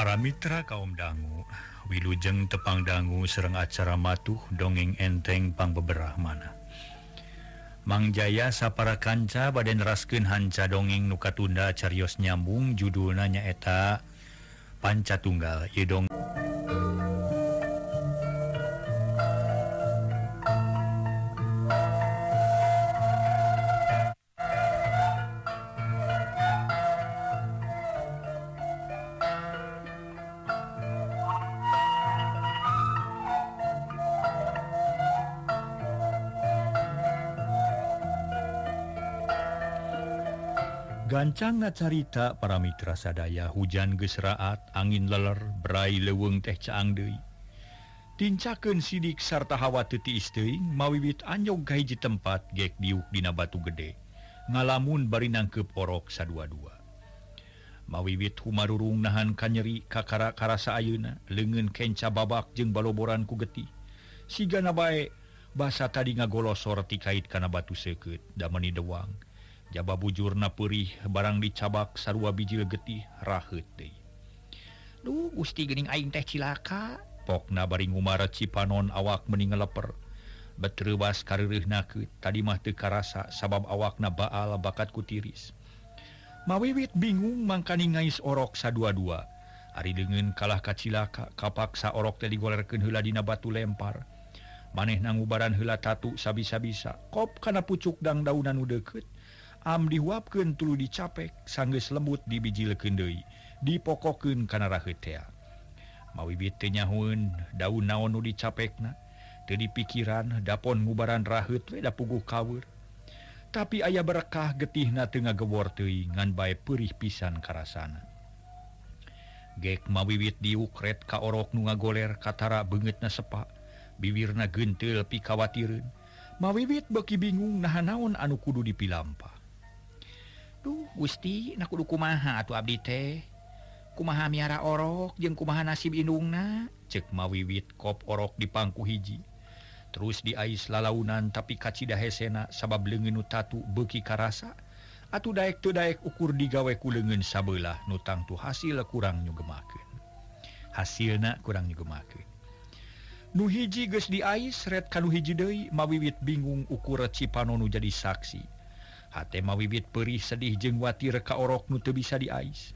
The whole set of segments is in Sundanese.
Para mitra kaum dangu, wilujeng tepang dangu sareng acara matuh dongeng enteng pangbeberah mana. Mang Jaya sapara kanca bade neraskeun hanca dongeng nu katunda carios nyambung judulna nyaeta Panca Tunggal. Ieu dong Gancang ngacarita para mitra sadaya, hujan geus raat, angin leler, berai leuweung teh caang deui. Tincakeun sidik sarta hawa teu tiis teuing, mawiwit anjog ka hiji tempat gek diuk dina batu gede. Ngalamun bari nangkeup orok sadua-dua. Mawiwit humarurung nahan kanyeri kakara karasa ayeuna, leungeun kenca babak jeung baloboran ku getih. Sigana bae basa tadi ngagolosor tikait kana batu seukeut, da meuni dewang. Jaba bujurna perih barang dicabak sarua bijil getih raheut deui. Duh Gusti geuning aing teh cilaka. Pokna bari ngumarat Cipanon awak meuni ngeleper. Betreuwas kareureunah tadi mah teu karasa sabab awakna baal bakat ku tiris. Mawiwit bingung mangkani ngais orok sadua-dua. Ari leungeun kalah ka cilaka kapaksa orok teh digolerkeun heula dina batu lempar. Manehna ngubaran heula tatu sabisa-bisa kop kana pucuk dangdaunan nu deukeut. Am dihuapkeun tuluy dicapek sanggeus lembut dibijilkeun deui dipokokeun kana raheut tea. Mawiwit teu nyahoeun daun naon nu dicapekna teu dipikiran dapon ngubaran raheut we da puguh kaweur. Tapi aya berkah getihna teu ngagewor teuing ngan bae peurih pisan karasana. Gek mawiwit diukret ka orok nu ngagoler katara beungeutna sepa, biwirna geunteul pikawatireun. Mawiwit beuki bingung naha naon anu kudu dipilampah. Duh Gusti, na kudu kumaha atuh abdi teh? Kumaha miara orok jeung kumaha nasib indungna? Ceuk mawiwit kop orok di pangku hiji. Terus diais lalaunan tapi kacida hesena sabab leungeun nu tatu beuki karasa. Atuh daek teu daek ukur digawe ku leungeun sabeulah nu tangtu hasil kurang nyugemakeun. Hasilna kurang nyugemakeun. Nu hiji geus diais ret ka nu hiji deui mawiwit bingung ukur Cipanon nu jadi saksi. Hate mawiwit perih sedih jeung watir ka orok nu teu bisa diais.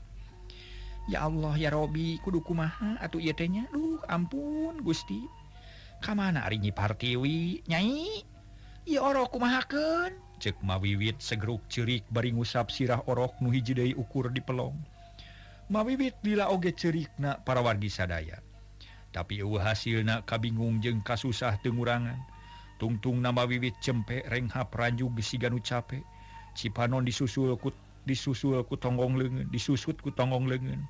Ya Allah ya Robi, kudu kumaha atuh ieu teh nya? Duh ampun Gusti. Ka mana ari Nyi Partiwi? Nyai, ieu orok kumahakeun? Ceuk mawiwit segeruk ceurik bari ngusap sirah orok nu hiji deui ukur di pelong. Mawiwit lila oge ceurikna para wargi sadaya. Tapi eueuh hasilna kabingung jeung kasusah teu ngurangan. Tungtungna mawiwit cempe renghap ranjug siga nu cape. Cipanon disusul ku tonggong leungeun, disusut ku tonggong leungeun.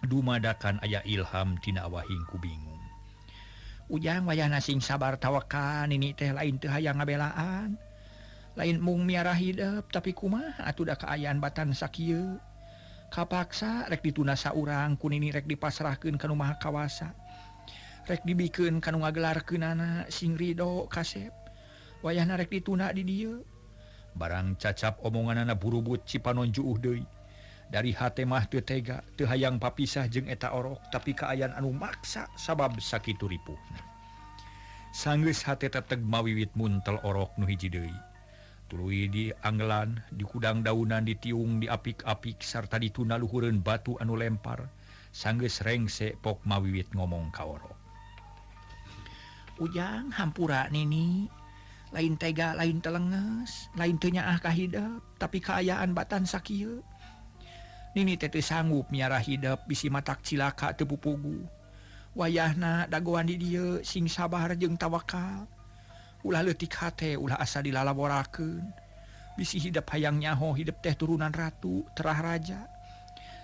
Dumadakan aya ilham tina awahing ku bingung. Ujang wayahna sing sabar tawakal nini teh lain teu hayang ngabelaan. Lain mung miara hidep tapi kumaha atuh da kaayaan batan sakieu. Kapaksa rek dituna saurang ku nini rek dipasrahkeun ka nu Maha Kawasa. Rek dibikeun ka nu ngagelarkeunana sing rido kasep. Wayahna rek dituna di dieu. Barang cacap omonganana burubut Cipanon juuh deui. Dari hate mah teu tega, teu hayang papisah jeung eta orok, tapi kaayaan anu maksa sabab sakitu ripuhna. Sanggeus hate teteg mawiwit muntel orok nu hiji deui. Tuluy di anggelan, di kudang daunan, ditiung, diapik-apik sarta dituna luhureun batu anu lempar. Sanggeus rengse pok mawiwit ngomong ka orok. Ujang hampura nini. Lain tega, lain telenges, lain teu nyaah ka hidep, tapi kaayaan batan sakieu. Nini teh teu sanggup miara hidep bisi matak cilaka teu pupugu. Wayahna dagoan di dieu sing sabar jeung tawakal. Ulah leutik hate, ulah asa dilalaborakeun. Bisi hidep hayang nyaho hidep teh turunan ratu, terah raja.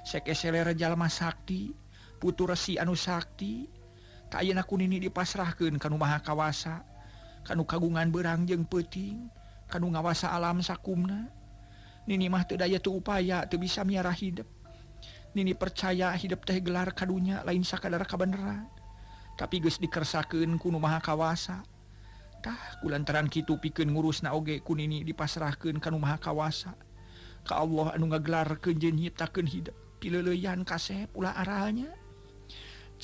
Sekeseler jalma sakti, putu resi anu sakti. Ta ayeuna ku nini dipasrahkeun ka nu Maha Kawasa. Kanu kagungan berang jeung peuting, kanu ngawasa alam sakumna. Nini mah teu daya teu upaya, teu bisa miara hidep. Nini percaya hidep teh gelar kadunya lain sakadar kabeneran. Tapi geus dikersakeun ku nu Maha Kawasa. Tah kulantaran kitu pikeun ngurusna oge ku nini dipasrahkeun ka nu Maha Kawasa. Ka Allah anu ngagelarkeun jeung nyiptakeun hidep. Pileuleuyan kasep ulah aralnya.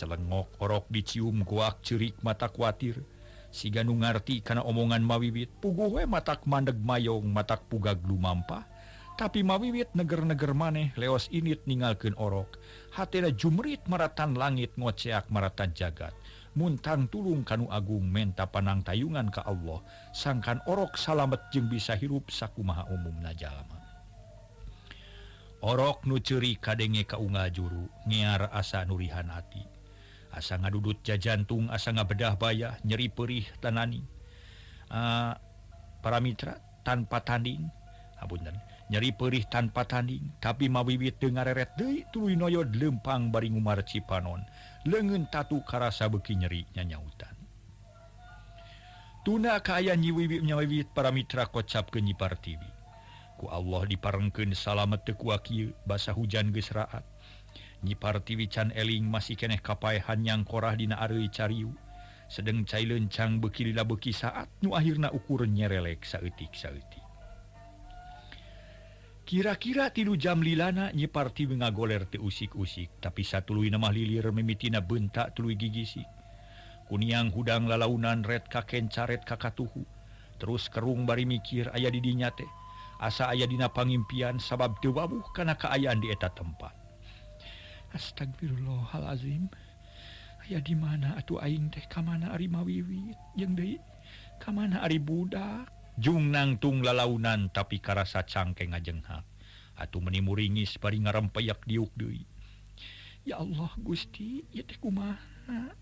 Celengok orok dicium goak ceurik mata kuatir. Siga nu ngarti kana omongan mawiwit puguh we matak mandeg mayong matak pugag lumampah. Tapi mawiwit neger-neger maneh leos init ningalkeun orok. Hatena jumrit maratan langit ngoceak maratan jagat. Muntang tulung kanu agung menta panang tayungan ka Allah. Sangkan orok salamet jeung bisa hirup sakumaha umumna jalma. Orok nu ceurik kadenge ka unggal juru ngear asa nurihan ati. Asa ngadudut jajantung asa ngabedah bayah nyeri perih tanani. Para mitra tanpa tanding hapunten nyeri perih tanpa tanding tapi mawiwit teu ngareret deui tuluy noyod lempang bari ngumar cipanon leungeun tatu karasa beuki nyeri nyanyautan. Tuna kaayaan nyi Wiwit para mitra kocapkeun Nyi Partiwi. Ku Allah diparengkeun salamet teu kuak ieu basa hujan geus raat. Nyi Partiwi can eling masih keneh kapaehan nyangkorah dina areuy cariu. Sedeng cai leuncang beuki lila beuki saat nu akhirna ukur nyerelek saeutik-saeutik. Kira-kira 3 jam lilana Nyi Partiwi ngagoler teu usik-usik, tapi satuluyna mah lilir mimitina bentak tuluy gigisik. Kuniang hudang lalaunan ret kakencaret kakatuhu. Terus kerung bari mikir aya di dinya teh. Asa aya dina pangimpian sabab teu wabuh kana kaayaan di eta tempat. Astagfirullahalazim. Aya di mana atuh aing teh, ka mana ari mawiwit jeung deui ka mana ari budak. Jung nangtung lalaunan tapi karasa cangkeng ngajenghak. Atuh meni muringis bari ngarempeyak diuk deui. Ya Allah Gusti, ieu teh kumaha?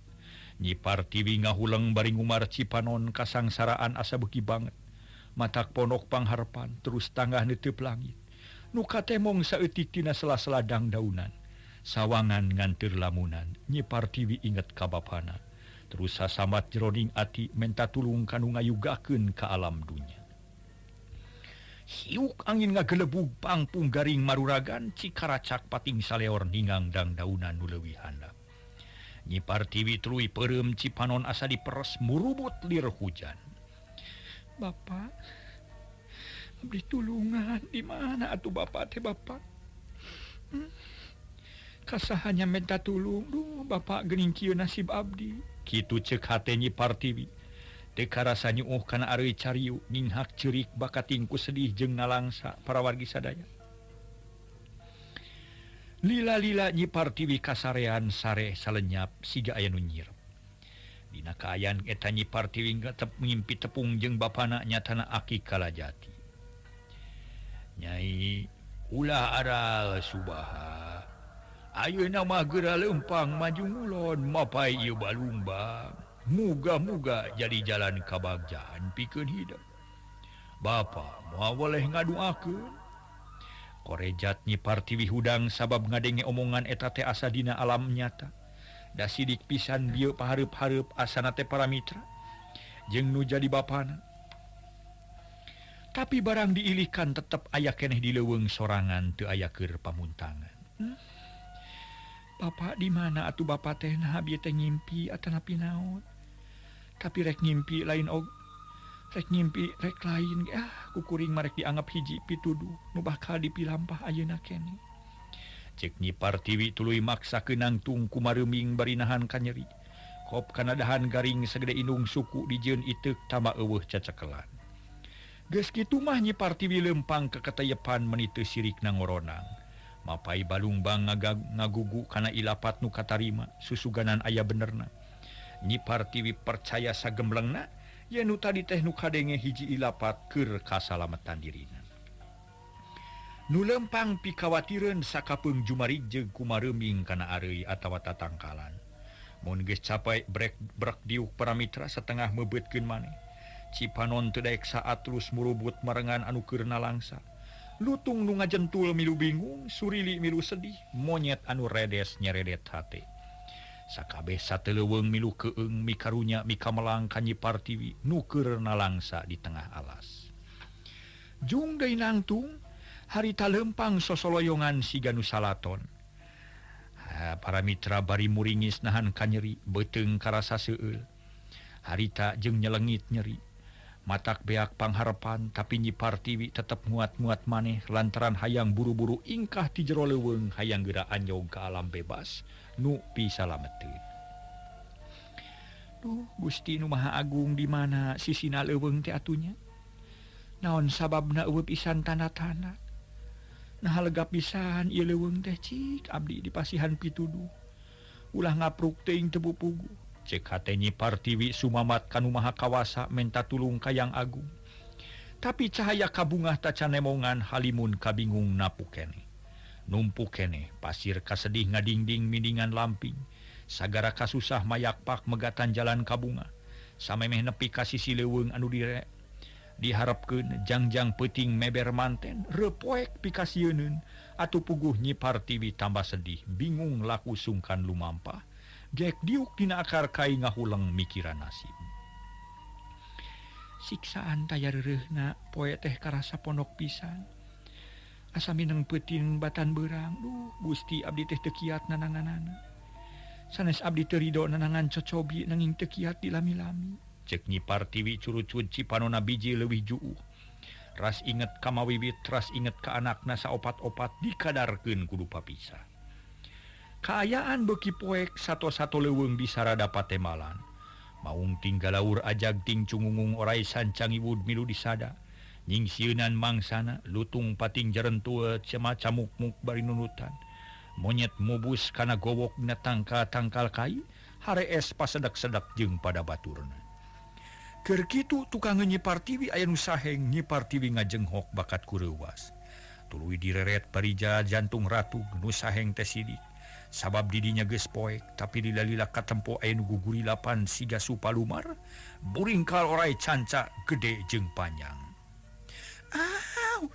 Nyi Partiwi ngahuleng bari ngumar cipanon kasangsaraan asa beuki banget. Matak ponok pangharpan terus tanggah neuteub langit. Nu katemong saeutik tina sela-sela dangdaunan. Sawangan nganteur lamunan, Nyi Partiwi inget ka bapana. Terus sasambat jeroning ati menta tulung kanu ngayugakeun ka alam dunya. Hiuk angin ngagelebug pangpung garing maruragan cikaracak pating saleor ningang dangdaunan nu leuwih handap. Nyi Partiwi tuluy peureum cipanon asa diperes murubut lir hujan. Bapak, abdi tulungan di mana atuh bapak teh bapak? Kasahanya minta tulung, duh bapak geuning kieu nasib abdi. Kitu ceuk hate Nyi Partiwi. Teu karasa nyuuh kana areuy cariu, ninghak ceurik bakating ku sedih jeung nalangsa para wargi sadaya. Lila-lila Nyi Partiwi kasarean sare salenyap siga aya nu nyirep. Dina kaayaan eta Nyi Partiwi ngetep ngimpi tepung jeung bapana nyatana aki Kalajati. Nyai ulah aral subaha. Ayeuna mah geura leumpang maju ngulon mapai ieu balumbang. Muga-muga jadi jalan kabagjaan pikeun hidup. Bapa moal boleh ngaduakeun. Korejat Nyi Partiwi hudang sabab ngadenge omongan eta teh asa dina alam nyata. Da sidik pisan bieu pahareup-hareup asana teh para mitra jeung nu jadi bapana. Tapi barang diilihkan tetep aya keneh di leuweung sorangan teu aya keur pamuntangan. Bapak di mana atuh bapak teh nah bieu teh ngimpi atanapi naon? Tapi rek ngimpi lain og rek ngimpi rek lain kukuring marek dianggap hiji pituduh nu bakal dipilampah ayeuna keneh. Cek Nyi Partiwi tuluy maksa nangtung kumareuming bari nahan kanyeri. Kop kana dahan garing sagede indung suku dijieun iteuk tama eueuh cacakelan. Geus kitu mah Nyi Partiwi lempang ka katayepan meni teu sirik nangoronang. Mapai balungbang ngagugu kana ilapat nu katarima susuganan aya benerna. Nyi Partiwi percaya sagemblengna yen nu tadi teh nu kadenge hiji ilapat keur kasalametan dirina. Nu lempang pikawatireun sakapeung jumarijeg kumareuming kana areuy atawa tatangkalan. Mun geus capai brek brek diuk para mitra setengah meubeutkeun maneh. Cipanon teu daek saat terus murubut marengan anu keur nalangsa. Lutung nu ngajentul milu bingung, surili milu sedih, monyet anu redes nyeredet hate. Sakabeh sateleuweung milu keung mikarunya mikamelang ka Nyi Partiwi nu keur nalangsa di tengah alas. Jung deui nangtung harita lempang sosoloyongan siga nu salaton. Para mitra bari muringis nahan kanyeri, beuteung karasa seueul. Harita jeung nyelengit nyeri. Matak beak pangharepan tapi Nyi Partiwi tetep nguat-nguat maneh lantaran hayang buru-buru ingkah ti jero leuweung hayang geura anjog ka alam bebas nu pisalameteun. Duh, Gusti nu Maha Agung di mana sisina leuweung teh atunya? Naon sababna eueuh pisan tanda-tanda? Nah lega pisan ieu leuweung teh cik abdi dipasihan pituduh. Ulah ngapruk teuing teu puguh. Cek hate Nyi Partiwi sumamat kanu Maha Kawasa menta tulung ka Yang Agung. Tapi cahaya kabungah tacan nemongan halimun kabingung napuk keneh. Numpuk keneh pasir kasedih ngadingding mindingan lamping. Sagara kasusah mayakpak megatan jalan kabunga. Samemeh nepi ka sisi leuweung anu dire diharapkeun jangjang peuting meber manten repoek pikasieuneun atuh puguh Nyi Partiwi tambah sedih bingung laku sungkan lumampah. Gek diuk dina akar kai ngahuleng mikiran nasib. Siksaan taya reureuhna poe teh karasa pondok pisan. Asa mineng peuting batan beurang. Duh, Gusti abdi teh teu kiat nananganana. Sanes abdi teu rido nanangan cocobi nanging teu kiat dilami-lami. Cek Nyi Partiwi curucut cipanona biji leuwih juuh. Ras inget ka mawiwit, ras inget ka anakna saopat-opat dikadarkeun kudu papisah. Kaayaan beuki poek sato-sato leuweung disarada patemalan. Maung tinggal laur ajag ting cungungung orai sancangiwud milu disada. Nyingsieunan mangsana lutung pating jarentua cema camuk-muk bari nunutan. Monyet mubus kana gowok dina tangkal-tangkal kai, harees pasedak-sedak jeung pada baturna. Keur kitu tukang Nyi Partiwi aya nu saheng Nyi Partiwi ngajenghok bakat ku reuwas. Tuluy direret parija jantung ratug nu saheng teh sidik. Sabab didinya geus poek tapi lila-lila katempo aya nu gugurilapan siga supalumar buringkal orai canca gede jeung panjang. Aw,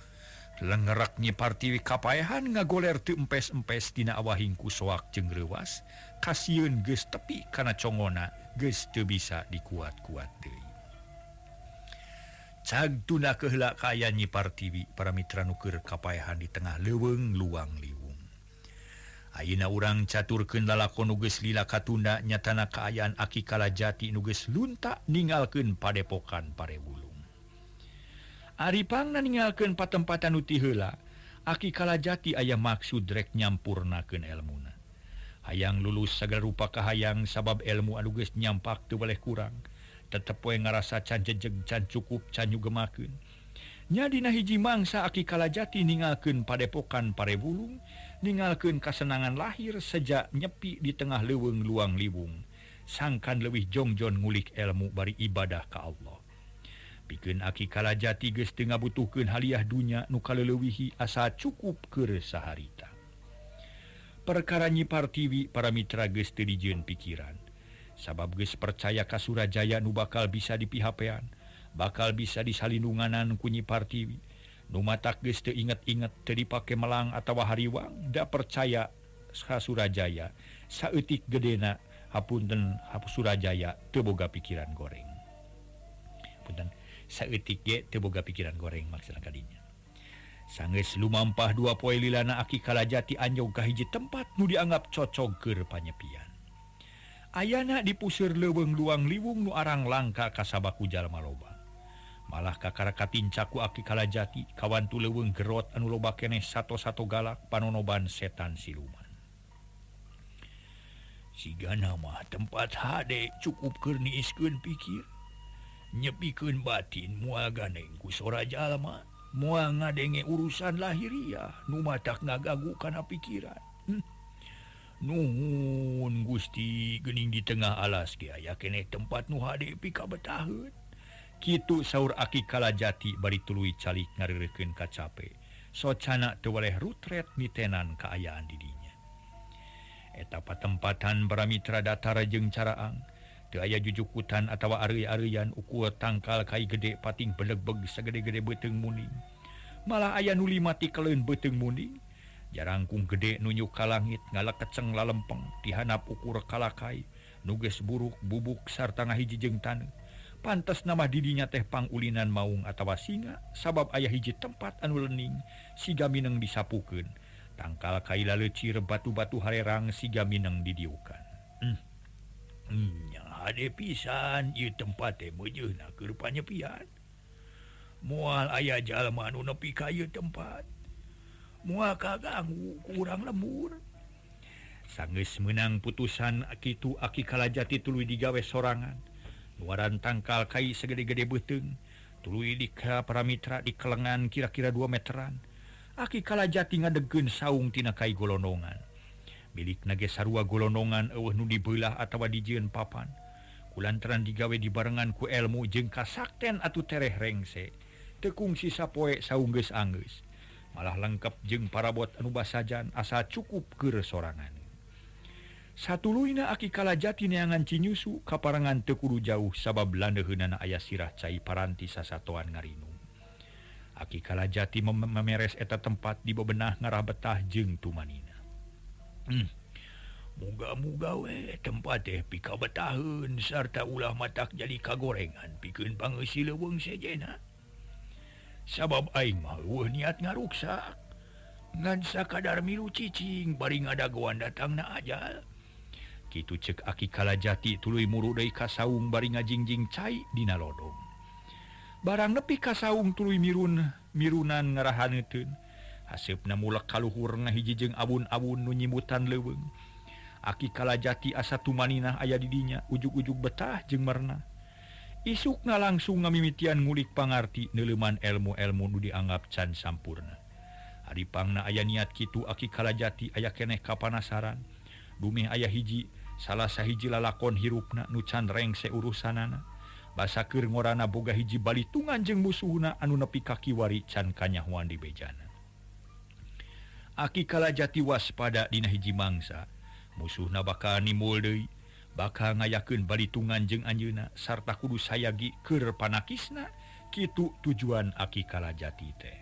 lengerak Nyi Partiwi kapaehan ngagoler teu empes-empes dina awahing ku soak jeung reuwas kasieun geus tepi kana congona geus teu bisa dikuat-kuat deui. Cag tuna keheula kaayaan Nyi Partiwi para mitra nu keur kapaehan di tengah leuweung luang liwung. Ayeuna urang caturkeun lalakon nu geus lila katunda nyatana kaayaan Aki Kalajati nu geus lunta ninggalkeun padepokan Parewulung. Ari pangna ninggalkeun patempatan nu ti heula, Aki Kalajati aya maksud rek nyampurnakeun elmuna. Hayang lulus sagala rupa kahayang sabab elmu anu geus nyampak teu boleh kurang. Tetep we ngarasa can jejeg can cukup can nyugemakeun. Nya dina hiji mangsa Aki Kalajati ninggalkeun padepokan Parewulung, ninggalkeun kasenangan lahir sejak nyepi di tengah leuweung luang liwung. Sangkan leuwih jongjon ngulik elmu bari ibadah ka Allah. Pikeun Aki Kalajati geus teu ngabutuhkeun haliah dunya nu kaleulewihi asa cukup keur saharita. Perkara Nyi Partiwi para mitra geus teu dijieun pikiran. Sabab geus percaya ka Surajaya nu bakal bisa dipihapean, bakal bisa disalindunganan ku Nyi Partiwi. Nu matak geus teu inget-inget teu dipake melang atawa hariwang, da percaya ka Surajaya saeutik gedena hapunten Surajaya teu boga pikiran goreng. Punten saeutik ge teu boga pikiran goreng maksudna kadinya. Sanggeus lumampah dua poe lilana Aki Kalajati anjog ka hiji tempat nu dianggap cocog keur panyepian. Ayana dipuseur leuweung luang liwung nu arang langka kasabaku jalma loba. Malah kakara katinca ku Aki Kalajati kawantu leuweung gerot anu loba keneh sato-sato galak panonoban setan siluman. Sigana mah tempat hade cukup keur niiskeun pikir, nyepikeun batin moal ganeng ku sora jalma, moal ngadenge urusan lahiriah nu matak ngagagu kana pikiran. Nuhun Gusti geuning di tengah alas ge aya keneh tempat nu hade pikabetaheun. Kitu saur Aki Kalajati bari tuluy calik ngareureukeun kacape. Socana teu waleh rutret mitenan kaayaan didinya. Eta patempatan para mitra datar jeung caraang. Teu aya jujukutan atawa areuy-areuyan ukur tangkal kai gede pating belegbeg sagede-gede beuteung muning. Malah aya nu lima tikeleun beuteung muning. Jarangkung gede nunyuk ka langit ngalekeceng lalempeng dihanap ukur kalakai nu geus buruk bubuk sarta ngahiji jeung taneuh. Pantes nama didinya teh pangulinan maung atawa singa sabab aya hiji tempat anu lening siga mineng disapukeun. Tangkal kai laleucir batu-batu harerang siga mineng didiukan. Nya hade pisan ieu tempat teh meujeuna keur panyepian. Moal aya jalma anu nepi ka ieu tempat. Moal kaganggu ku urang lembur. Sanggeus meunang putusan kitu Aki Kalajati tuluy digawe sorangan. Nuaran tangkal kai segede-gede beuteung, tuluy di ka paramitra di kelengan kira-kira 2 meteran. Aki Kalajati ngadegkeun saung tina kai golonongan. Milikna ge sarua golonongan eueuh nu dibeulah atawa dijieun papan. Kulantaran digawe dibarengan ku elmu jeung kasakten atuh tereh rengse. Teu kungsi sapoe saung geus anggeus. Malah lengkap jeung parabot anu basajan asa cukup keur sorangan. Satuluyna Aki Kalajati neangan cinyusu kaparangan teu kudu jauh sabab landeuheunana aya sirah cai paranti sasatoan ngarinung. Aki Kalajati memeres eta tempat di bebenah ngarah betah jeung tumanina. Muga-muga we tempat teh pikabetaheun sarta ulah matak jadi kagorengan pikeun pangeusi leuweung sejena. Sabab aing mah eueuh niat ngaruksak. Ngan sakadar milu cicing bari ngadagoan datangna ajal. Kitu cek Aki Kalajati tuluy muru deui ka saung bari ngajingjing cai dina lodong. Barang nepi ka saung tuluy mirunan ngarahaneuteun. Haseupna mulek kaluhur ngahiji jeung abun-abun nu nyimutan leuweung. Aki Kalajati asa tumaninah aya di dinya ujug-ujug betah jeung marna. Isukna langsung ngamimitian ngulik pangarti neuleuman elmu-elmu nu dianggap can sampurna. Ari pangna aya niat kitu Aki Kalajati aya keneh kapanasaran. Dumeh aya hiji salah sahiji lalakon hirupna nu can rengse urusanana. Basa keur ngorana boga hiji balitungan jeung musuhna anu nepi ka kiwari can kanyahoan di bejana. Aki Kalajati waspada dina hiji mangsa. Musuhna bakal nimbul deui, bakal ngayakeun balitungan jeung anjeunna sarta kudu sayagi keur panakisna. Kitu tujuan Aki Kalajati teh.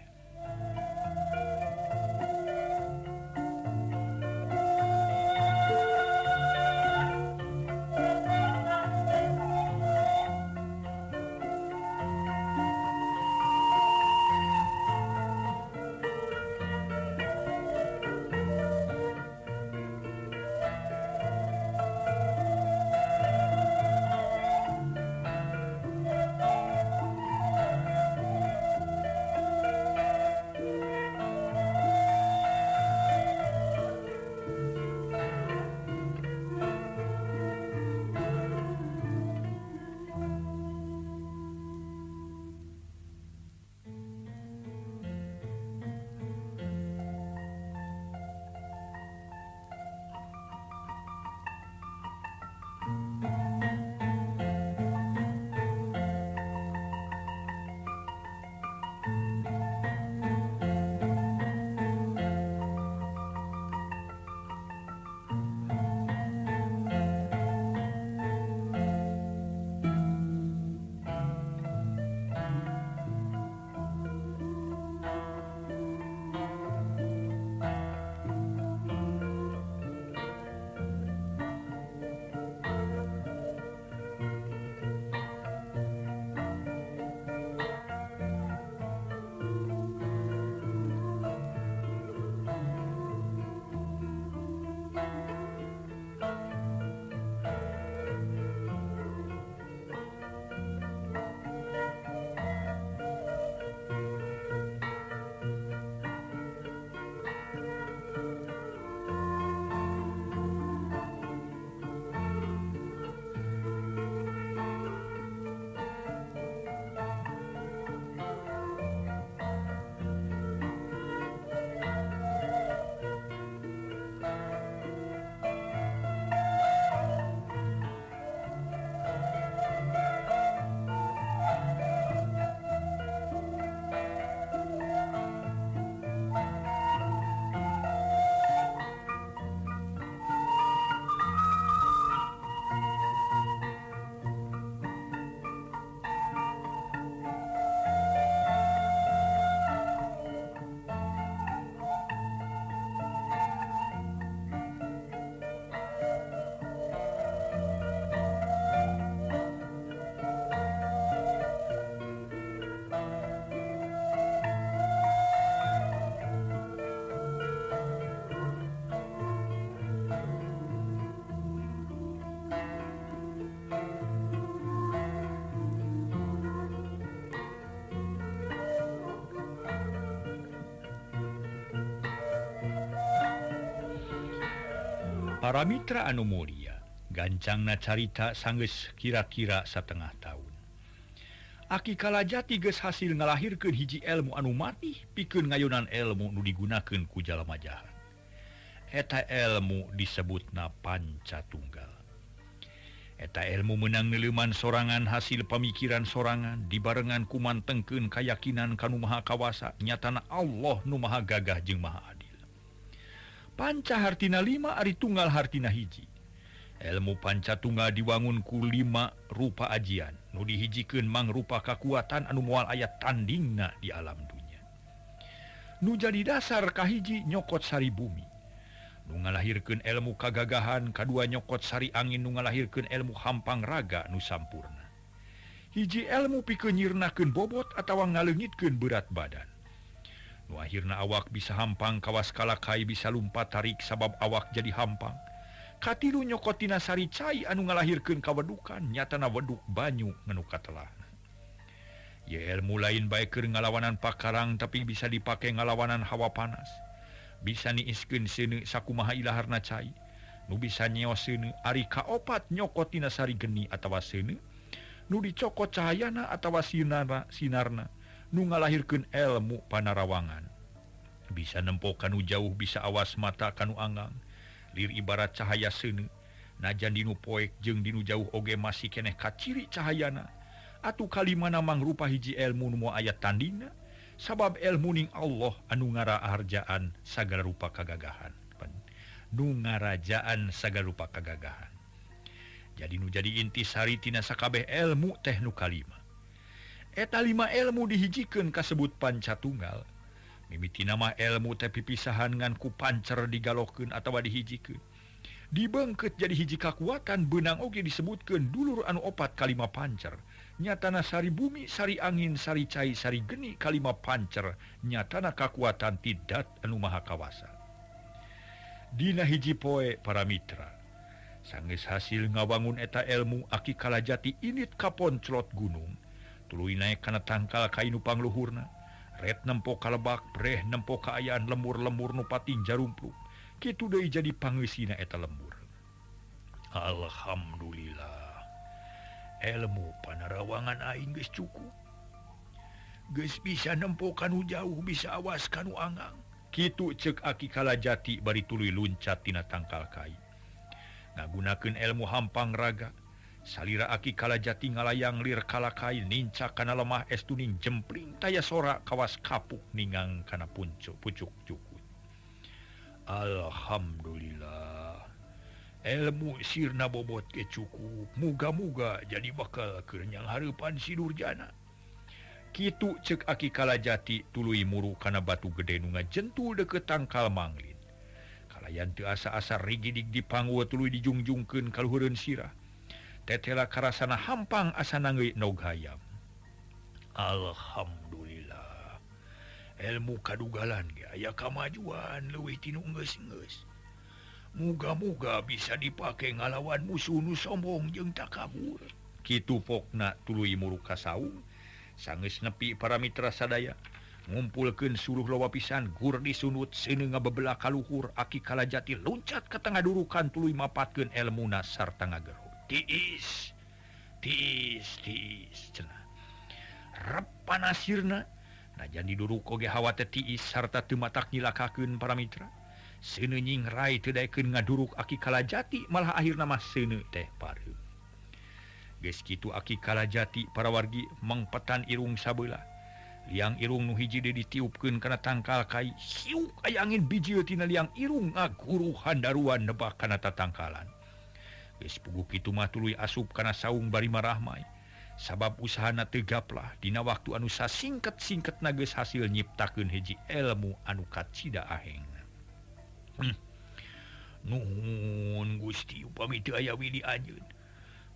Para mitra anu mulia, gancangna carita sanggeus kira-kira satengah tahun. Aki Kalajati geus hasil ngalahirkeun hiji ilmu anu matih pikeun ngayonan ilmu nu digunakeun ku jalma jahat. Eta ilmu disebutna panca tunggal. Eta ilmu meunang neuleuman sorangan hasil pamikiran sorangan dibarengan ku mantengkeun kayakinan ka Nu Maha Kawasa nyatana Allah nu Maha Gagah jeung Maha Adil. Panca hartina lima ari tunggal hartina hiji. Ilmu panca tunggal diwangun ku lima rupa ajian nu dihijikeun mangrupa kakuatan anu moal aya tandingna di alam dunya. Nu jadi dasar kahiji nyokot sari bumi nu ngalahirkeun ilmu kagagahan, kadua nyokot sari angin nu ngalahirkeun ilmu hampang raga nu sampurna. Hiji ilmu pikeun nyirnakeun bobot atawa ngaleungitkeun berat badan. Nu akhirna awak bisa hampang kawas kalakai bisa lumpat tarik sabab awak jadi hampang. Katilu nyokotina sari cai anu ngalahirkeun kawedukan nyatana weduk banyu nganu katelahna. Ye ilmu lain bae keur ngalawanan pakarang tapi bisa dipake ngalawanan hawa panas. Bisa niiskeun seuneu sakumaha ilaharna cai. Nu bisa nyeos seuneu ari kaopat nyokotina sari geni atawa seuneu nu dicokot cahayana atawa sinarna nu ngalahirkeun ilmu panarawangan. Bisa nempo kanu jauh, bisa awas mata kanu anggang. Lir ibarat cahaya seuneu najan dinu poek jeung dinu jauh oge masih keneh kaciri cahayana. Atuh kalimana mangrupa hiji ilmu nu moal aya tandingna sabab ilmu ning Allah anu ngaraharjaan sagala rupa kagagahan. Nu ngarajaan sagala rupa kagagahan. Jadi nu jadi intisari tina sakabeh ilmu teh nu kalima. Eta lima ilmu dihijikeun kasebut panca tunggal. Mimitina mah ilmu teh pipisahan ngan ku pancer digalokeun atawa dihijikeun. Dibengket jadi hiji kakuatan beunang oge disebutkeun dulur anu opat kalima pancer. Nyatana sari bumi, sari angin, sari cai, sari geni kalima pancer. Nyatana kakuatan tidak anu maha kawasa. Dina hiji poe para mitra. Sanggeus hasil ngawangun eta ilmu Aki Kalajati init ka ponclot gunung. Tuluy naek kana tangkal kai nu pangluhurna. Ret nempo kalebak, breh nempo kaayaan lemur-lemur nu pating jarumpluk. Kitu deui jadi pangeusina eta lembur. Alhamdulillah. Ilmu panarawangan aing geus cukup. Geus bisa nempo kanu jauh, bisa awas kanu anggang. Kitu ceuk Aki Kalajati bari tuluy luncat tina tangkal kai. Ngagunakeun ilmu hampang raga. Salira Aki Kalajati ngalayang lir kalakai nincak kana lemah es tuning jempling taya sora kawas kapuk ningang kana puncuk pucuk cukut. Alhamdulillah. Ilmu sirna bobot ge cukup. Muga-muga jadi bakal keur nyang hareupan si Durjana. Kitu ceuk Aki Kalajati tuluy muru kana batu gede nu ngajentul deukeut tangkal manglin. Kalayan teu asa-asa rigidig dipanggul tuluy dijungjungkeun ka luhureun sirah. Tetela karasana hampang asana ngeui nog hayam. Alhamdulillah. Ilmu kadugalan ge aya kamajuan leuwih tinu geus-geus. Muga-muga bisa dipake ngalawan musuh nu sombong jeung takabur. Kitu pokna tuluy muru ka saung. Sanggeus nepi para mitra sadaya ngumpulkeun suluh loba pisan gur disunut seuneu ngabebelak ka luhur. Aki Kalajati luncat ka tengah durukan tuluy mapatkeun elmuna sarta ngagero. Tiis, tiis, tiis cenah. Rep panasirna najan diduruk oge hawa teh tiis sarta teu matak nyilakakeun para mitra. Seuneu nyingrai teu daekeun ngaduruk Aki Kalajati malah akhirna mah seuneu teh pareum. Geus kitu Aki Kalajati para wargi mangpetan irung sabelah. Liang irung nu hiji deui ditiupkeun kana tangkal kai. Siuk aya angin bijil tina liang irung ngaguru handaruan nebak kana tatangkalan. Geus puguh kitu mah tuluy asup kana saung bari marahmai. Sabab usahana teu gaplah dina waktu anu sasingket-singketna geus hasil nyiptakeun hiji ilmu anu kacida ahengna. Nuhun Gusti upami teu aya widi anjeun.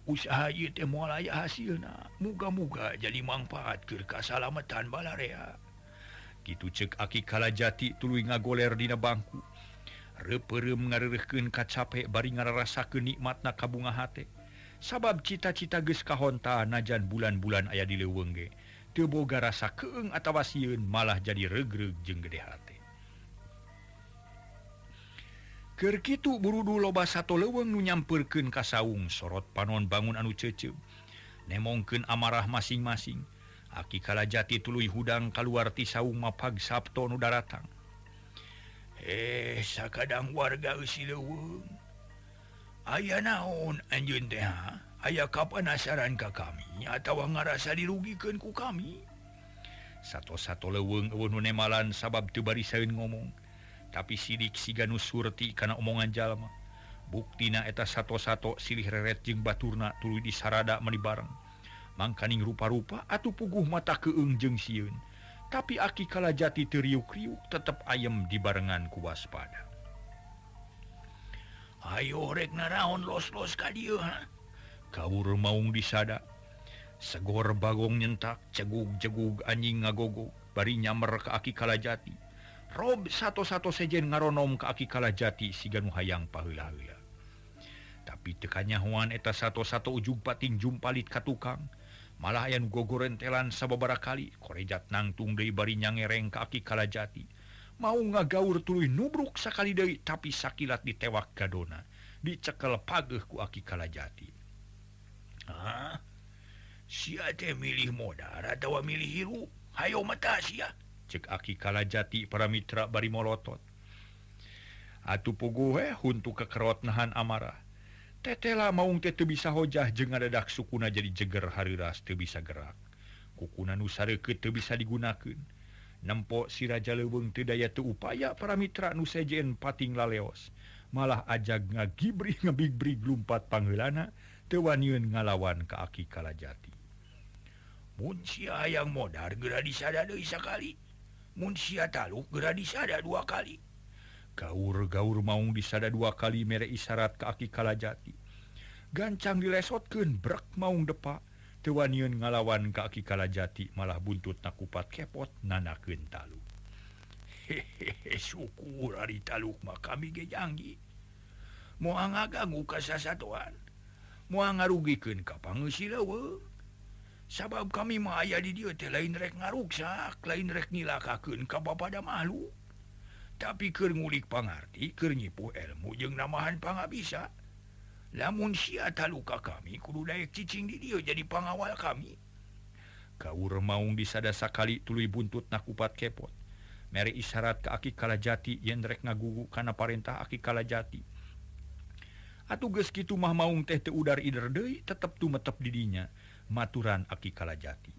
Usaha ieu teh moal aya hasilna. Muga-muga jadi mangpaat keur kasalamatan balarea. Kitu ceuk Aki Kalajati tuluy ngagoler dina bangku. Reupeureum ngareureurkeun kacape bari ngararasakeun nikmatna kabunga hate. Sabab cita-cita geus kahonta najan bulan-bulan aya di leuweung ge. Teu boga rasa keung atawa sieun malah jadi regreg jeung gede hate. Keur kitu burudu loba sato leuweung nu nyampeurkeun ka saung sorot panon bangun anu ceuceub. Nemongkeun amarah masing-masing. Aki Kalajati tuluy hudang kaluar ti saung mapag Sabto nu daratang. Sakadang warga eusi leuweung. Aya naon anjeun teh? Aya kapanasaran ka kami atawa ngarasa dirugikeun ku kami? Sato-sato leuweung eueuh nu nemalan sabab teu barisaeun ngomong. Tapi sidik siga nu surti kana omongan jalma. Buktina eta sato-sato silih reret jeung baturna tuluy disarada meuni bareng. Mangkaning rupa-rupa atuh puguh mata keung jeung sieun. Tapi Aki Kalajati teu riuk-riuk tetep ayem dibarengan ku waspada. Ayo rek naraon los-los ka dieu ha? Kaur maung disada. Segor Bagong nyentak, cegug-jegug anjing ngagogog bari nyamer ka Aki Kalajati. Rob sato-sato sejen ngaronom ka Aki Kalajati siga nu hayang paheula-heula. Tapi teu kanyahoan eta sato-sato ujug pating jumpalit ka tukang. Malah aya nu gogorentelan sababaraha kali, korejat nangtung deui bari nyangereng ka Aki Kalajati. Mau ngagaur tuluy nubruk sakali deui tapi sakilat ditewak gadona, dicekel pageuh ku Aki Kalajati. Hah? Sia teh milih modar atawa milih hirup? Hayo mata sia. Cek Aki Kalajati para mitra bari molotot. Atuh puguh huntu kekerot nahan amarah. Tetela maung teh teu bisa hojah jeung ngadadak sukuna jadi jeger hareuras teu bisa gerak. Kukuna nu sareukeut teu bisa digunakeun. Nempo si Raja Leuweung teu daya teu upaya para mitra nu sejen pating laleos. Malah ajag ngagibri ngabigbrig lumpat pangheulana teu waniun ngalawan ka Aki Kalajati. Mun sia hayang modar geura disada deui sakali. Mun sia taluk geura disada dua kali. Gaur-gaur maung disada dua kali mere isyarat ka Aki Kalajati. Gancang dilesotkeun brek maung depa. Teu waniun ngalawan ka Aki Kalajati malah buntutna kupat kepot nanakeun taluk. Hehehe, syukur ari taluk mah kami ge janggi. Moal ngaganggu ka sasatoan. Moal ngarugikeun ka pangeusi leuweung. Sabab kami mah aya di dieu teh lain rek ngaruksak, lain rek nyilakakeun ka bapada makhluk. Tapi keur ngulik pangarti, keur nyipuh ilmu jeung namahan pangabisa. Lamun sia taluka kami kudu daek cicing di dieu jadi pangawal kami. Kaur maung disada sakali tuluy buntutna kupat kepot. Mere isyarat ka Aki Kalajati yen rek ngagugu kana parentah Aki Kalajati. Atuh geus kitu mah maung teh teu udar ider deui tetep tumetep di dinya. Maturan Aki Kalajati.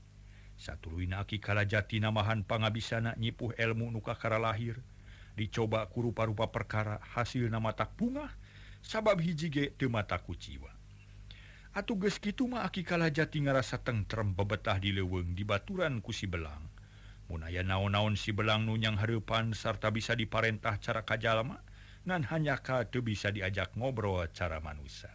Satuluyna Aki Kalajati namahan pangabisana nyipuh ilmu nu kakara lahir. Dicoba ku rupa-rupa perkara hasilna matak bungah sabab hiji ge teu mata kuciwa. Atuh geus kitu mah Aki Kalajati ngarasa tentrem bebetah di leuweung dibaturan ku si Belang. Mun aya naon-naon si Belang nu nyang hareupan sarta bisa diparentah cara kajalma ngan hanyaka teu bisa diajak ngobrol cara manusa.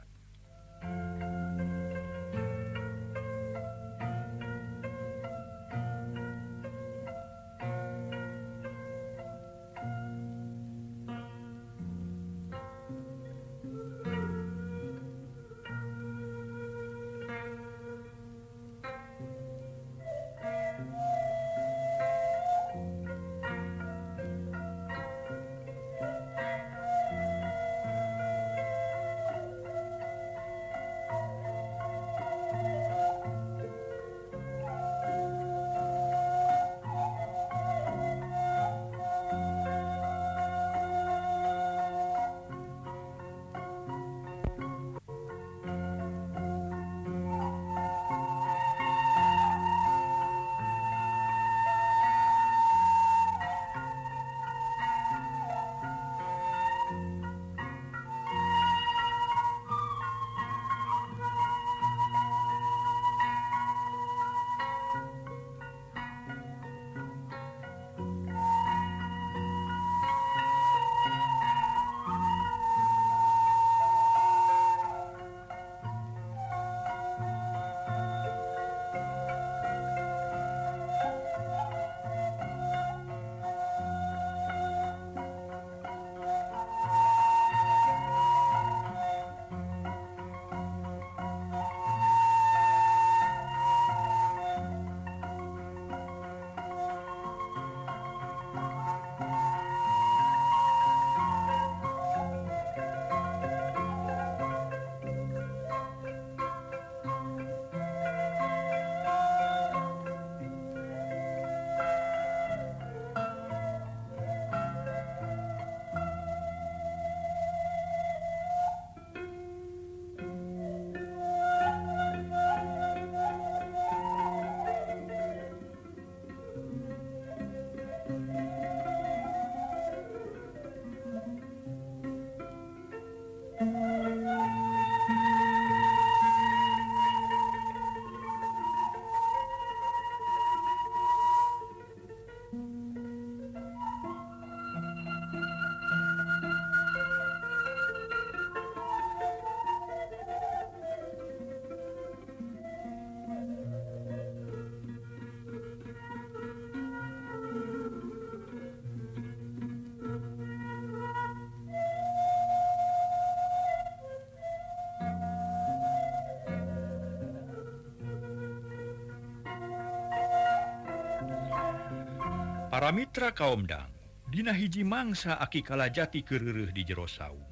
Para mitra kaomdang, dina hiji mangsa Aki Kalajati keureureun di jero saung.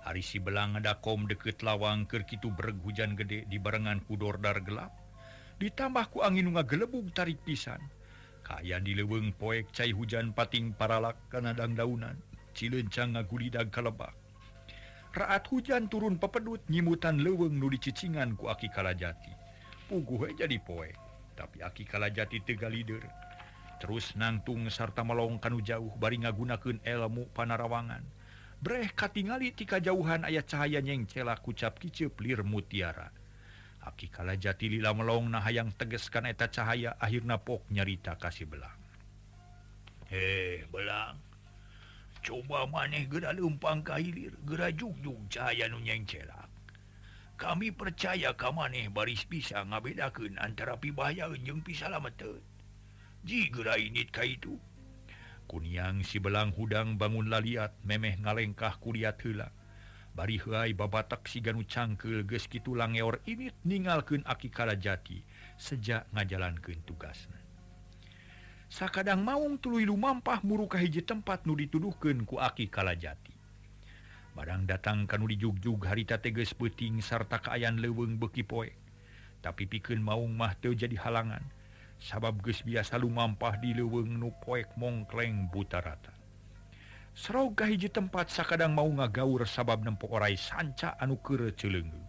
Ari si Belang ngadakom deket lawang keur kitu breg hujan gede dibarengan ku dordar gelap, ditambah ku angin nu ngagelebug tarik pisan. Kaayaan di leuweung poek cai hujan pating paralak kana dangdaunan, cilencang ngagulidag ka lebak. Raat hujan turun pepedut nyimutan leuweung nu dicicingan ku Aki Kalajati. Puguh we jadi poek, tapi Aki Kalajati teu galider. Terus nangtung sarta melong kanu jauh bari ngagunakeun elmu panarawangan. Breh katingali ti kajauhan aya cahaya nyengcelak kucap kiceup lir mutiara. Aki Kalajati lila melong nah hayang teges kana eta cahaya, akhirna pok nyarita ka si Belang. "Heh, Belang. Coba maneh geura leumpang ka hilir, geura jugjug cahaya nu nyengcelak. Kami percaya ka maneh baris bisa ngabedakeun antara pibahayaeun jeung pisalameteun. Ji geura indit ka itu." Kuniang si Belang hudang bangun laliat memeh ngalengkah kuliat heula. Bari heuay babatak siga nu cangkeul geus kitu langeor init ningalkeun Aki Kalajati sejak ngajalankeun tugasna. Sakadang maung tuluy lumampah muru ka hiji tempat nu dituduhkeun ku Aki Kalajati. Barang datang ka nu dijugjug harita teh geus peuting sarta kaayaan leuweung beuki poek. Tapi pikeun maung mah teu jadi halangan. Sabab geus biasa lumampah di leuweung nu poek mongkleng buta rata. Serog ka hiji tempat sakadang mau ngagaur sabab nempo orai sanca anu keur ceuleungeung.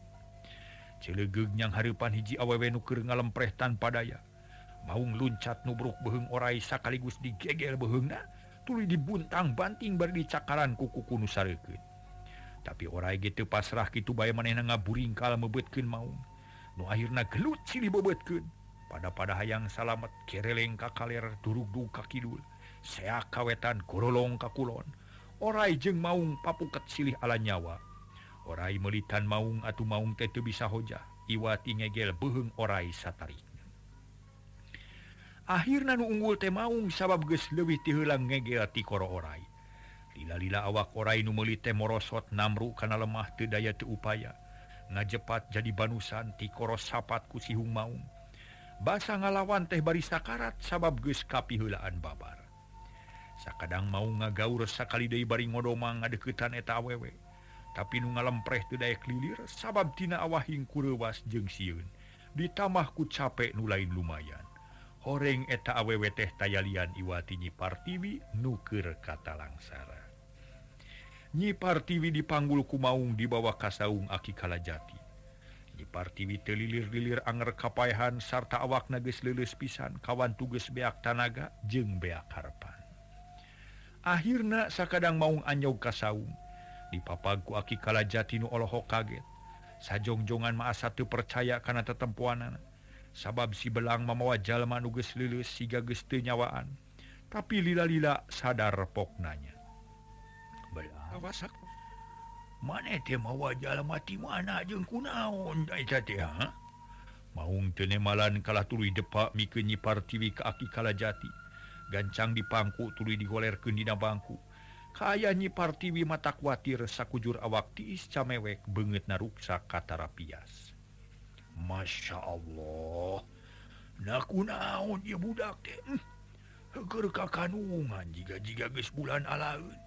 Ceuleungeung nyang hareupan hiji awewe nu keur ngalempreh tanpa daya. Maung luncat nubruk beuheung orai sakaligus digegel beuheungna, tuluy dibuntang-banting bari dicakaran ku kuku nu sareukeun. Tapi orai ge teu pasrah kitu bae manehna ngaburingkal mebeutkeun maung. Nu akhirna gelut silih bebeutkeun. Pada-pada hayang salamet kereleng ka kaler durugdug ka kidul, seak ka wetan gorolong ka kulon. Orai jeung maung papuket silih ala nyawa. Orai meulitan maung atuh maung teh teu bisa hojah, iwati ngegel beuheung orai satarikna. Akhirna nu unggul teh maung sabab geus leuwih ti heula ngegel ti koro orai. Lila-lila awak orai nu meulit teh morosot namru kana lemah teu daya teu upaya. Ngajepat jadi banusan ti koro sapat ku sihung maung. Basa ngalawan teh bari sakarat sabab geus kapiheulaan babar. Sakadang mau ngagaur sakali deui bari ngodomang ngadeuketan eta awewe. Tapi nu ngalempreh teu daek lilir sabab tina awahing kureuwas jeung sieun. Ditambah ku capek nu lain lumayan. Horeng eta awewe teh tayalian iwati Nyi Partiwi nu keur katalangsara. Nyi Partiwi dipanggul ku maung dibawa ka saung Aki Kalajati. Nyi Partiwi teu lilir-lilir anger kapaehan sarta awakna geus leuleus pisan kawan tugeus beak tanaga jeung beak harepan. Akhirna sakadang maung anyog ka saung, dipapag ku Aki Kalajati nu olohok kaget. Sajongjongan mah asa teu percaya kana tetempoanana. Sabab si Belang mamawa jalma nu geus leuleus siga geus teu nyawaan. Tapi lila-lila sadar poknanya. "Belang, awas aku. Maneh teh mawa jalma ti mana jeung kunaon eta teh, ha?" Maung teu nemalan kalah tuluy depak mikeun Nyi Partiwi ka Aki Kalajati. Gancang dipangku tuluy digolerkeun dina bangku. Kaayaan Nyi Partiwi mata kuatir sakujur awak tiis camewek beungeutna ruksak katarapias. "Masya Allah, na kunaon ieu budak teh? Heukeur kakanungan jiga-jiga geus bulan alaeun.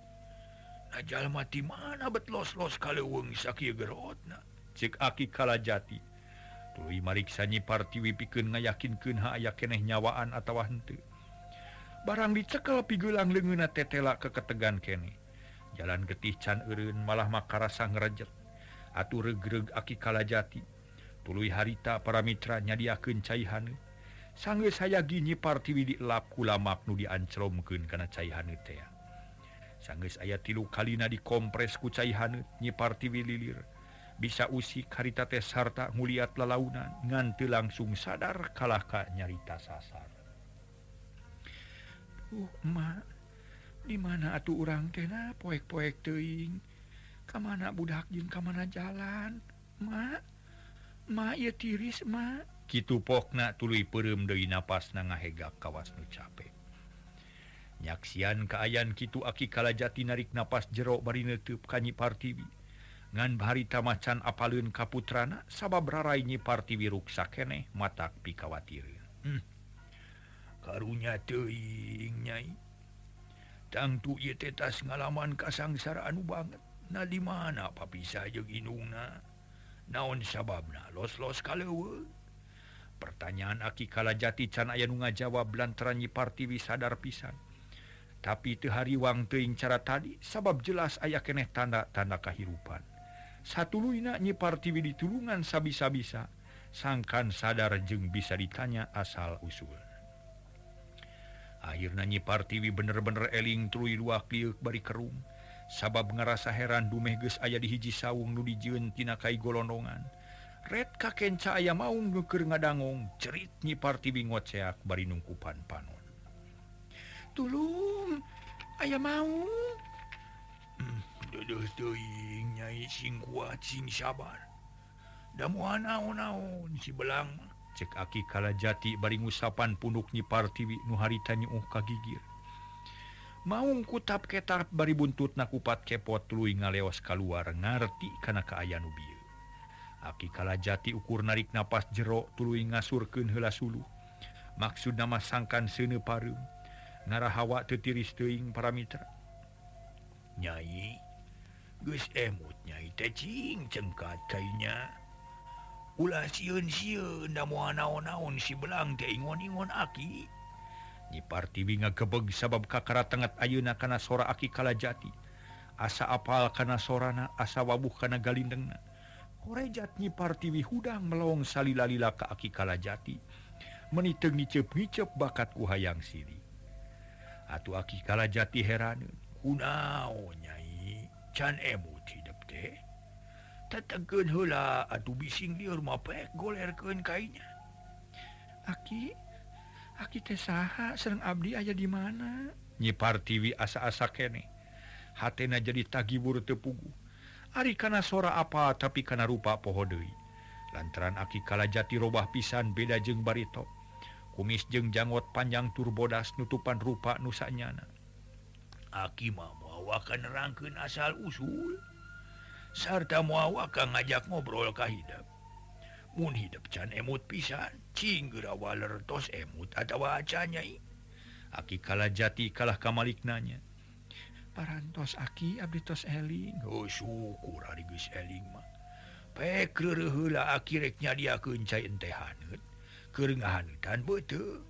Na jalma ti mana bet los-los ka leuweung sakieu gerotna?" Ceuk Aki Kalajati. Tuluy mariksa Nyi Partiwi pikeun ngayakinkeun ha aya keneh nyawaan atawa henteu. Barang dicekel pigeulang leungeunna tetela keketegan keneh. Jalan getih can eureun malah makarasa ngrejet. Atuh regreg Aki Kalajati. Tuluy harita para mitra nyadiakeun cai haneut. Sanggeus hayagi Nyi Partiwi dielap ku lamak nu diancromkeun kana cai haneut teh. Sanggeus aya 3 kalina dikompres ku cai haneut, Nyi Partiwi lilir. Bisa usik harita teh sarta nguliat lalaunan ngan teu langsung sadar kalah ka nyarita sasar. "Mak, di mana atuh urang teh na poek-poek teuing? Ka mana budak jeung ka mana jalan? Mak, mak ieu tiris, mak." Kitu pokna tuluy peureum deui napasna ngahegak kawas nu capek. Nyaksian kaayaan kitu Aki Kalajati narik napas jero bari neuteub ka Nyi Partiwi. Ngan harita macan apaleun ka putrana sabab rarai Nyi Partiwi ruksak keneh matak pikawatireun. Karunya teuing Nyai. Tangtu ieu teh tas ngalaman kasangsara anu banget. Na di mana papisah jeung indungna? Naon sababna los-los ka leuweung? Pertanyaan Aki Kalajati can aya nu ngajawab lantaran Nyi Partiwi sadar pisan. Tapi teu hariwang teuing cara tadi sabab jelas aya keneh tanda-tanda kahirupan. Satuluyna Nyi Partiwi ditulungan sabisa-bisa, sangkan sadar jeung bisa ditanya asal usul. Akhirna Nyi Partiwi bener-bener eling tuluy luak lieuk bari kerung, sabab ngarasa heran dumeh geus aya di hiji saung nu dijieun tina kai golondongan. Ret kakenca aya maung nu keur ngadangong, cerit Nyi Partiwi ngoceak bari nungkupan panon. Tulung, aya maung. Deudeuh teuing Nyai, sing kuat sing sabar. Da moal naon-naon si belang mah. Cek Aki Kalajati bari ngusapan punduk Nyi Partiwi nu harita nyeuh kagigir. Maung kutap ketap bari buntutna kupat kepot tuluy ngaleos kaluar ngarti kana kaayaan nu bieu. Aki Kalajati ukur narik napas jero tuluy ngasurkeun heula suluh. Maksudna mah sangkan seuneu pareum. Ngarah hawa teu tiris teuing para mitra. Nyai, geus emut Nyai teh cing cengkat kainya. Ulah sieun-sieun da moal naon-naon si belang teh ingon-ingon Aki. Nyi Partiwi ngagebeg sabab kakara tenget ayeuna kana sora Aki Kalajati. Asa apal kana sorana, asa wabuh kana galindengna. Korejat Nyi Partiwi hudang melong salila-lila ka Aki Kalajati. Meni teu ngiceup-ngiceup bakat ku hayang sili. Atuh Aki Kalajati heraneun. Kunaon Nyai, can emut hidep teh. Tetegeun heula atuh bising lieur mah pek golerkeun kainya. Aki, Aki teh saha sareng abdi aya di mana? Nyi Partiwi asa-asa keneh. Hatena jadi tagibur teu puguh. Ari kana sora apa tapi kana rupa poho deui. Lantaran Aki Kalajati robah pisan beda jeung barito. Kumis jeung janggot panjang tur bodas nutupan rupa nu sanyana. Aki mah moal waka nerangkeun asal usul sarta moal waka ngajak ngobrol ka hidep. Mun hidep can emut pisan, cing geura waler tos emut atawa acan Nyai. Aki Kalajati kalah kamalik nanya. Parantos Aki, abdi tos eling. Oh syukur ari geus eling mah. Pek reureuh heula Aki rek nyadiakeun cai enteh haneut. Keur ngahaneutan beuteung.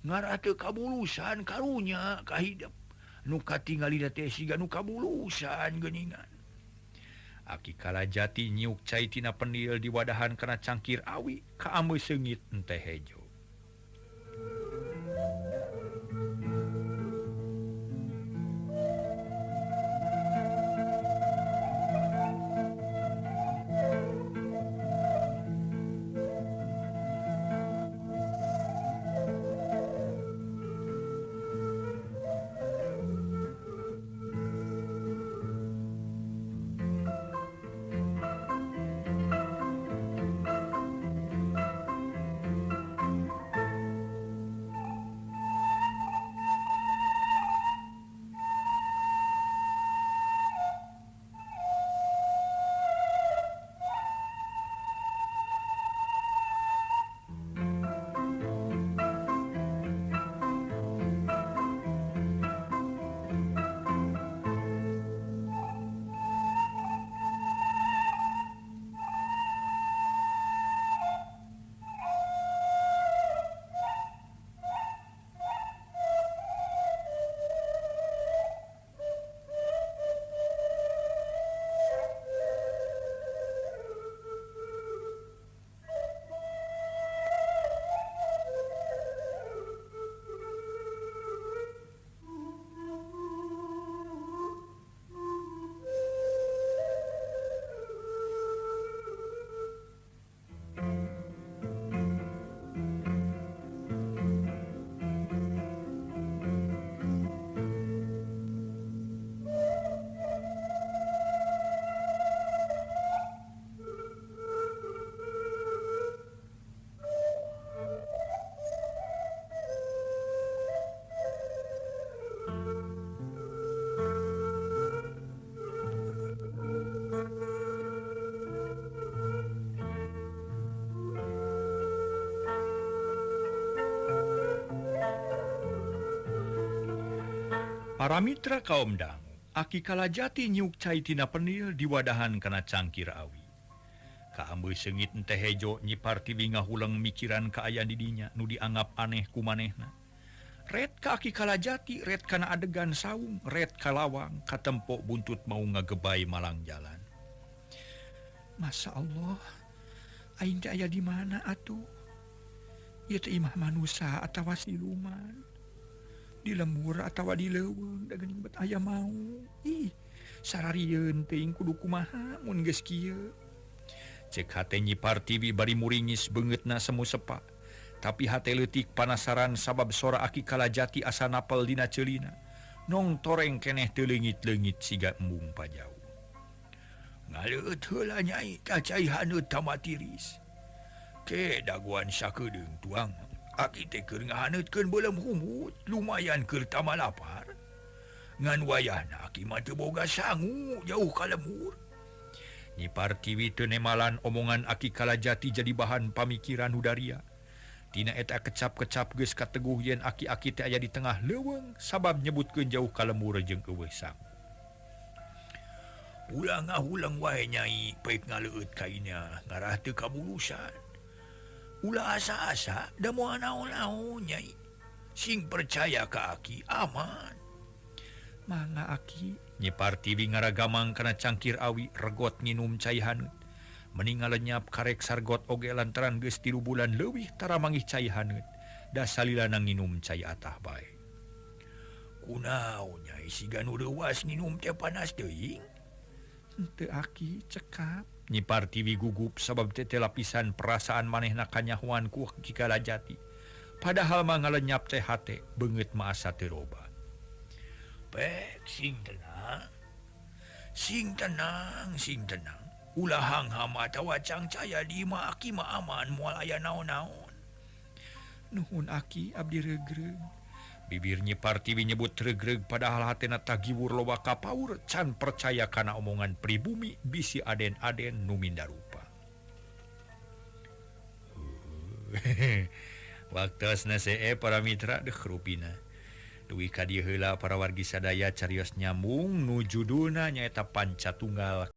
Ngarah teu kabulusan karunya ka hidep. Nu katingalina teh siga nu kabulusan geuningan. Aki Kalajati nyiuk cai tina penil di wadahan kana cangkir awi kaameu seungit enteh hejo. Para mitra kaum dangu, Aki Kalajati nyuk cai tina penil diwadahan kana cangkir awi. Kaambeui seungit teh hejo Nyi Partiwi ngahuleng mikiran kaayaan di dinya nu dianggap aneh ku manehna. Ret ka Aki Kalajati, ret kana adegan saung, ret ka lawang, katempo buntut mau ngagebay malang jalan. Masya Allah, aing teh aya di mana atuh? Ieu teh imah manusa atawa siluman? Di lembur atawa di leuweung da geuning bet aya mau. Ih, sararieun teuing kudu kumaha mun geus kieu. Cek hate Nyi Partiwi bari muringis beungeutna semu sepa. Tapi hate leutik panasaran sabab sora Aki Kalajati asa napel dina ceulina. Nong toreng keneh teu leungit-leungit siga embung pajau. Ngaleueut heula nyai ka cai haneut tamatiris. Ke daguan sakedeung tuang. Aki teh keur ngahaneutkeun beuleum humut, lumayan keur tamalapar. Ngan wayahna aki mah teu boga sangu jauh ka lembur. Nyi Partiwi teu nemalan omongan Aki Kalajati jadi bahan pamikiran hudaria. Tina eta kecap-kecap geus kateguh yen aki-aki teh aya di tengah leuweung sabab nyebutkeun jauh ka lembur jeung eueuh sangu. Ulah ngahuleng wae nyai peuk ngaleueut kaina ngarah teu kabulusan. Ulah asa-asa da moal naon-naon nyai. Sing percaya ka aki aman. Mangga aki. Nyi Partiwi ngaragamang kana cangkir awi regot nginum cai haneut. Mending ngalenyap karek sargot oge lantaran geus 3 bulan leuwih tara manggih cai haneut. Da salilana nginum cai atah bae. Kunaon nyai siga nu reuas nginum teh panas teuing? Henteu aki cekap. Nyi Partiwi gugup sabab teh lapisan perasaan manehna kanyahoan ku Aki Kalajati. Padahal mah ngalenyap teh hate beungeut mah asa teu robah. Pek sing tenang. Sing tenang, sing tenang. Ulah hangham atawa cangcaya di imah aki mah aman moal aya naon-naon. Nuhun aki abdi regreg. Bibir Nyi Partiwi nyebut regreg padahal hatena tagiwur loba kapaur can percaya kana omongan pribumi bisi aden-aden nu mindarupa. Waktosna see para mitra deuh rupina. Dugi ka dieu heula para wargi sadaya carios nyambung nu judulna nyaeta Panca Tunggal.